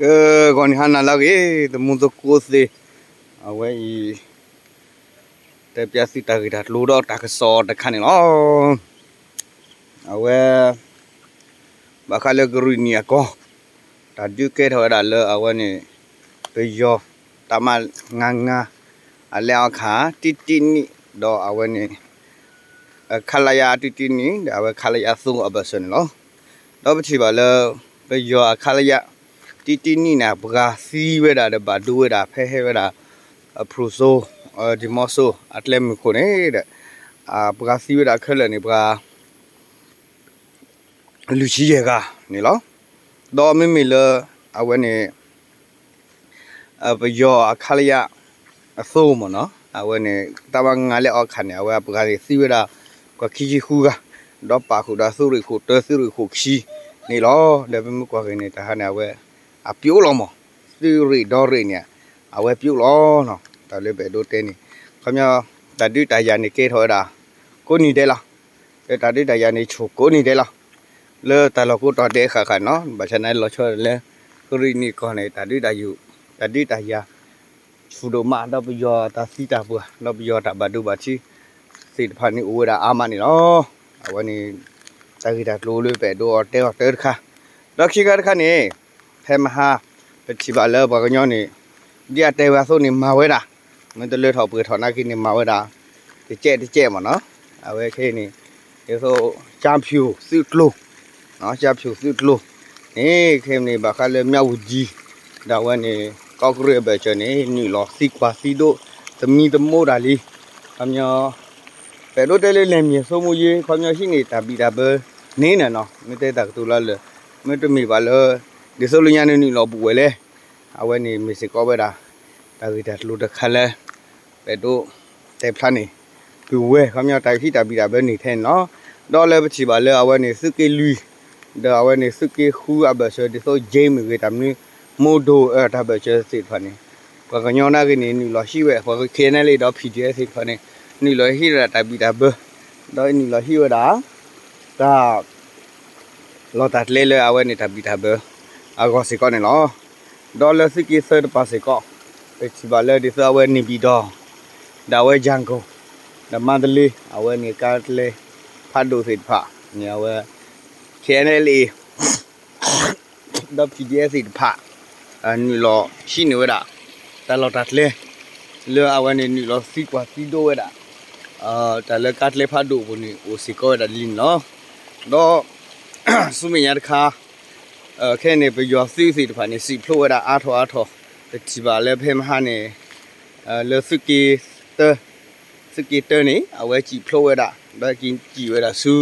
ကဂီၤနံၤဟါနၤလၢအဂ့ၤ သမူသကိးသ့ၣ်, အဝဲအံၤ တဲပျးသုတၢ်ဂ့ၢ်တၢ်ကျိၤဒီးတၢ်ကစီၣ်တခါန့ၣ်လီၤ. အဝဲ ဘၣ်ဃးလၢကရံၣ်နံၣ်အကီၢ် တၢ်ဒုးကဲထီၣ်ဝဲဒၣ်လၢအဝဲန့ၣ် ပယီၤ တပ်မ ငါးငါး အလဲအီခါ တစ်တစ်နှစ် ဒီးအဝဲန့ၣ် ခလရ တစ်တစ်နှစ် ဒီးအဝဲ ခလရ သုံး အဘၢၣ်စၢၤန့ၣ်လီၤ. ဒီးပထံၣ်ဘၣ်လၢ ပယီၤအ ခလရ တစ်တစ်နှစ် န့ၣ် ပှၤသံဝဲဒၣ်ဒီးဘၣ်ဒိဝဲဒၣ် ဖဲဟဲဝဲဒၣ် ဖရူၤစိ ဒီးမီၤစိ အကျဲမုၢ်ခိၣ်န့ၣ်ဒီး ပှၤသံဝဲဒၣ်ခဲလၢာ်န့ၣ် ပှၤ လွံၢ်ဆံယဲၢ်ဂၤန့ၣ်လီၤ. ဒီးမ့မ့ၢ်လၢ အဝဲန့ၣ် ပယီၤအ ခလရ အ သုံး မ့ၢ်နီၤ အဝဲန့ၣ် တပ်မ ငါးငါး လဲအီခါန့ၣ် အဝဲပှၤသံဝဲဒၣ် ပှၤခံဆံဃုဂၤ ဒီးပာ်ဃုာ်ဒီးသုးရ့ၣ်ခိၣ်တၢ သုးရ့ၣ်ခိၣ်ခံန့ၣ်လီၤ. ဒီးပမ့ၢ်ကွၢ်က့ၤန့ၣ် တၢ်ဟါန့ၣ် အဝဲ အပျိလီၤမး သုးရ့ၣ်ဒီရ့ၣ်န့ၣ် အဝဲပျိလီၤနီၤ. တၢ်လၢပအဲၣ်ဒိးတဲန့ၣ် ခီပညီ တၢ်ဒုးတၢ်ယၤန့ၣ်ကဲထီၣ်ဝဲဒၣ် ကိးနံၤဒဲးလီၤ. ဒီးတၢ်ဒုးတၢ်ယၤန့ၣ်ဆိၣ်ကိးနံၤဒဲးလီၤ. လၢတၢ်လီၢ်ကိးတီၤဒဲးဃၣ်ဃၣ်နီၤ ဘၣ်ဆၣ်န့ၣ်လီၤဆီဒၣ်လၢ ကရံၣ်နံၣ်ကီၢ်န့ၣ် တၢ်ဒုးတၢ်ယၤ တၢ်ဒုးတၢ်ယၤ ဆူၣ်ဒိၣ်မး ဒီးပယီၤတၢ်သံတၢ်ပှၢ် ဒီးပယီၤတၢ်ဘၣ်ဒိဘၣ်ထံး သ့ၣ်တဖၣ်န့ၣ်အိၣ်ဝဲဒၣ်အါမးန့ၣ်လီၤ. အဝဲန့ၣ် တၢ်ဂ့ၢ်တၢ်ကျိၤလၢပအဲၣ်ဒိးအီၤတဲအီၤတၢတခါ ဒီးခံခါတခါန့ၣ် ဖဲမဟါ ပထံၣ်ဘၣ်လၢပှၤကညီန့ၣ် ဒ်အတဲဝဲအသိးန့ၣ် မၤဝဲဒၣ် မ့ၢ်တလၢထီၣ်ပှဲၤထီၣ်နာ်က့န့ၣ် မၤဝဲဒၣ် တကဲးတကဲးမ့ၢ်နီၤ. အဝဲခဲအံၤန့ၣ် ဒ်သိး ကၠၢဖၠူၣ်သုးကျိၤ ကၠၢဖၠူၣ်သုးကျိၤန့ၣ် ခဲအံၤန့ၣ် ဘၣ်ဃးလၢမၠၣ်ဝတံၤ ဒီးအဝဲန့ၣ် ကီၢ်ကရ့ၣ်အဘၢၣ်စၢၤန့ၣ် နုာ်လီၤသံကွၢ်သံဒိၣ် သမံသမိးတၢ်လံ. ခီပညီ ပအဲၣ်ဒိးတဲလၢလဲၤမံၤအဆိကမိၣ်ယ့ ခီပညီဟံးန့ၢ်တၢ်ဘံၣ်တၢ်ဘၢန့ၣ်န့ၣ်နီၤ မ့ၢ်တဲတၢ်ကတိၤလၢလၢာ် မ့တမ့ၢ်ဘၣ်လၢ ဒ်သိးလၢညါန့ၣ်နုာ်လီၤဘူးဝဲလဲၣ်. အဝဲန့ၣ်မ့ၢ်စ့ၢ်ကီးဝဲဒၣ် တၢ်ဂ့ၢ်တၢ်ကျိၤတခါလၢ ပအဲၣ်ဒိးတဲဖျါန့ၣ် ပုၢ်ဝဲၢ် ခီပညီတၢ်ဟံးတၢ်ဘံၣ်တၢ်ဘၢန့ၣ်ထဲန့ၣ်လီၤ. ဒီးလၢပထံၣ်ဘၣ်လၢအဝဲန့ၣ် သုးက့လွံၢ် ဒီးအဝဲန့ၣ် သုးက့ဃုအဘၢၣ်စၢၤ ဒ်သိး ကၠ့မ့ၢ်ဂ့ၤ တၢ်မနုၤ မိၢ်ဒိၣ်အတၢ်ဘၢၣ်စၢၤသ့ၣ်တဖၣ်န့ၣ် ပှၤကညီနာ်က့န့ၣ် နုာ်လီၤဟံးဝဲ ပှၤ ခ့ၣ်အဲၣ်အဲၣ်လ်အ့ ဒီး ဖံၣ်ဒံၣ်အ့ၣ် သ့ၣ်တဖၣ်န့ၣ် နုာ်လီၤဟံးဝဲဒၣ်တၢ်ဘံၣ်တၢ်ဘၢ ဒီးနုာ်လီၤဟံးဝဲဒၣ် တၢ် လီၢ်တၢ်ကျဲလၢအဝဲန့ၣ် တၢ်ဘံၣ်တၢ်ဘၢ အဂီၢ်စ့ၢ်ကီးန့ၣ်လီၤ. ဒီးလၢသုးက့သၢတပၤစ့ၢ်ကီး ပထံၣ်ဘၣ်လၢဒ်သိးအဝဲန့ၣ် ပံၤဒီ ဒီးအဝဲ ယၣ်ကိၣ် ဒီးမါတလ့ အဝဲန့ၣ်ကါကျဲဖးဒိၣ်သ့ၣ်တဖၣ်န့ၣ် အဝဲ ခ့ၣ်အဲၣ်အဲၣ်လ်အ့ ဒီး ဖံၣ်ဒံၣ်အ့ၣ် သ့ၣ်တဖၣ် နုာ်လီၤဟံးန့ၢ်ဝဲဒၣ် တၢ်လီၢ်တၢ်ကျဲ လၢအဝဲန့ၣ် နုာ်လီၤသံကွၢ်သံဒိၣ်ဝဲဒၣ် တၢ်လၢကါကျဲဖးဒိၣ်အပူၤန့ၣ် အိၣ်စ့ၢ်ကီးဝဲဒၣ်လံန့ၣ်လီၤ. ဒီး ဆူမဲာ်ညါတခါ ခဲအံၤန့ၣ် ပယီၤသုးသ့ၣ်တဖၣ်န့ၣ် စံၣ်ဖျိးဝဲဒၣ်အါထီၣ်အါထီၣ် ပထံၣ်ဘၣ်လၢဖဲမဟါန့ၣ် လၢသုးက့တၢ သုးက့တၢန့ၣ် အဝဲစံၣ်ဖျိးဝဲဒၣ် ဒီးက့ၤစံၣ်ဝဲဒၣ်ဆူ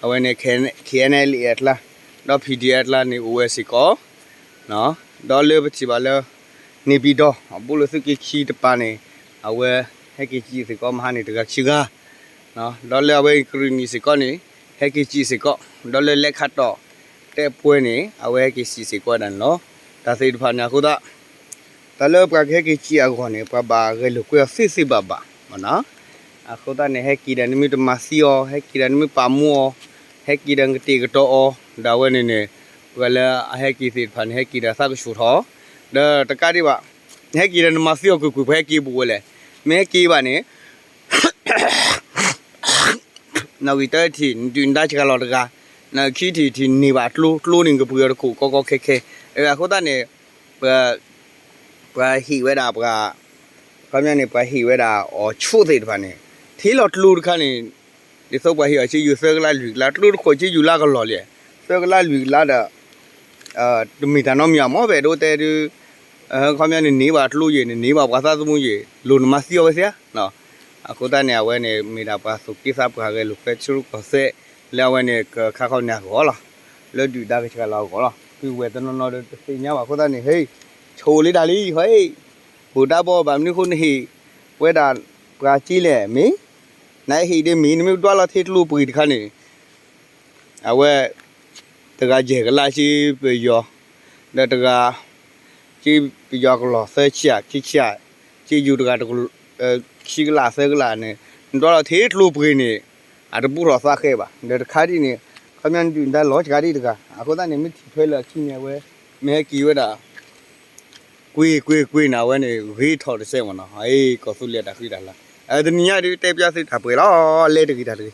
အဝဲန့ၣ် ခ့ၣ်အဲၣ်အဲၣ်လ်အ့ အကျါ ဒီး ဖံၣ်ဒံၣ်အ့ၣ် အကျါန့ၣ် အိၣ်ဝဲစ့ၢ်ကီး ဒီးလၢပထံၣ်ဘၣ်လၢ န့ၣ်ပံၤဒီ အဘူးလၢသုးက့ခံတပၤန့ၣ် အဝဲဟဲက့ၤစံၣ်စ့ၢ်ကီး မဟါန့ၣ် တဂၤခံဂၤ ဒီးလၢအဝဲကရံၣ်နံၣ်စ့ၢ်ကီးန့ၣ် ဟဲက့ၤစံၣ်စ့ၢ်ကီး ဒီးလၢလဲၤခးတီၣ် တဲပှဲၤန့ၣ် အဝဲဟဲက့ၤစံၣ်စ့ၢ်ကီးဝဲဒၣ်န့ၣ်လီၤ. တၢ်သ့ၣ်တဖၣ်န့ၣ်အဃိသတး တၢ်လၢပှၤကဟဲက့ၤစံၣ်အဂီၢ်န့ၣ် ပှၤဘၣ်ဂဲၤလိာ်ကွဲအီၤသ့သ့ဘၣ်ဘၣ်မ့ၢ်နီၤ. အဃိသတးန့ၣ် ဟဲက့ၤဒီးနမ့ၢ်တမၤသံအီၤ ဟဲက့ၤဒီးနမ့ၢ်ပာ်မူအီၤ ဟဲက့ၤဒီးနကတဲာ်ကတီၤအီၤ ဒီးအဝဲန့ၣ်န့ၣ် ပှၤလၢအဟဲက့ၤသ့ၣ်တဖၣ်န့ၣ် ဟဲက့ၤဒီးသးကဆူၣ်ထီၣ် ဒီးတကးဒံးဘၣ် နဟဲက့ၤဒီးနမၤသံအီၤကွ့ၢ်ကွ့ၢ် ပှၤဟဲက့ၤဘူးဝဲလဲၣ်. မ့ၢ်ဟဲက့ၤဘၣ်န့ၣ် နဂံၢ်တၢထံၣ် နဒုၣ်နဒါစှၤလီၤတဂၤ, နခံထံၣ်ထံၣ်န့ၢ်ဘၣ်ကျိ, ကျိန့ၣ်ကပှ့ၤအီၤတခိၣ်ကီကီခဲခဲ. အဃိသတးန့ၣ် ပှၤဟ့ၣ်ဝဲဒၣ်ပှၤ, ခီပညီန့ၣ် ပှၤဟ့ၣ်ဝဲဒၣ်အီၤဆူၣ်သ့ၣ်တဖၣ်န့ၣ် ထံၣ်လီၤကျိတခါန့ၣ် ဒ်သိးပှၤဟ့ၣ်အီၤဆံယုၢ်သၢကလးလွံၢ်ကလး ကျိတခိၣ်ဆံယုၢ်လၢကလီၢ်လံ. သၢကလးလွံၢ်ကလးဒီး တမ့ၢ်တၢ်နီတမံၤမး ပအဲၣ်ဒိးတဲဒုး ခီပညီန့ၣ် န့ၢ်ဘၣ်ကျိယဲၢ်န့ၣ် န့ၢ်ဘၣ်ပှၤသးသမူယဲၢ် လိၣ်နမၤသံအီၤဝဲသ့ဧါ. အဃိသတးန့ၣ် အဝဲန့ၣ် မ့ၢ်ဒၣ်ပှၤသူၣ်က့သးပှၢ်ဂဲၤလိာ်ကွဲဆူကီၢ်သဲး လၢအဝဲန့ၣ် ကခါခီန့ၣ်အဂီၢ်လီၤ. လၢဒုၣ်ဒါကစှၤလီၤအဂီၢ်လီၤ. ပုၢ်ဝဲၢ်တနီၤနီၤဒီးတသ့ၣ်ညါဘၣ်အဃိသတးန့ၣ် ဟဲ ဆိၣ်လံဒၣ်လံ ဟဲ ဘူၣ်ဒါဘီ ဘၣ်မနုၤဃိနဟ့ၣ်ဝဲဒၣ်ပှၤက့လဲၣ် မ့ၢ် နဟဲဟ့ၣ်ဒ်မ့ၢ် နမ့ၢ်ဒွးလီၤထဲကျိပှ့ၤတခါန့ၣ် အဝဲ တဂၤယဲၢ်ကလး စ့ပယီၤ, ဒီးတဂၤ စ့ပယီၤကလီၢ်သၢဆံဧါ ခံဆံဧါ, စ့ယူၤတဂၤ ခံကလးသၢကလးန့ၣ် နဒွးလီၤထဲကျိပှ့ၤန့ၣ် အတဘူးထီၣ်သးဃဲဘၣ်. ဒီးတခါဒ်န့ၣ် ခီပညီနဒုၣ်နဒါလီၤစှၤဒံးတဂၤ အဃိသတးန့ၣ် မ့ၢ်ထံၣ်ထွဲလၢအခံန့ၣ် အဝဲ မ့ၢ်ဟဲက့ၤဝဲဒၣ် ကွ့ကွ့ကွ့န့ၣ် အဝဲန့ၣ်ဂ့ၤထီၣ်တစဲးမ့ၢ်နီၤ, အ့ ကီၢ်သူလ့ၤအတၢ်ဃံတၢ်လၤ, အတနံၤညါဒုးတဲပျါသုတၢ်ပှဲၤလီၤ, လဲၤတဂ့ၤတၢ်တဂ့ၤ,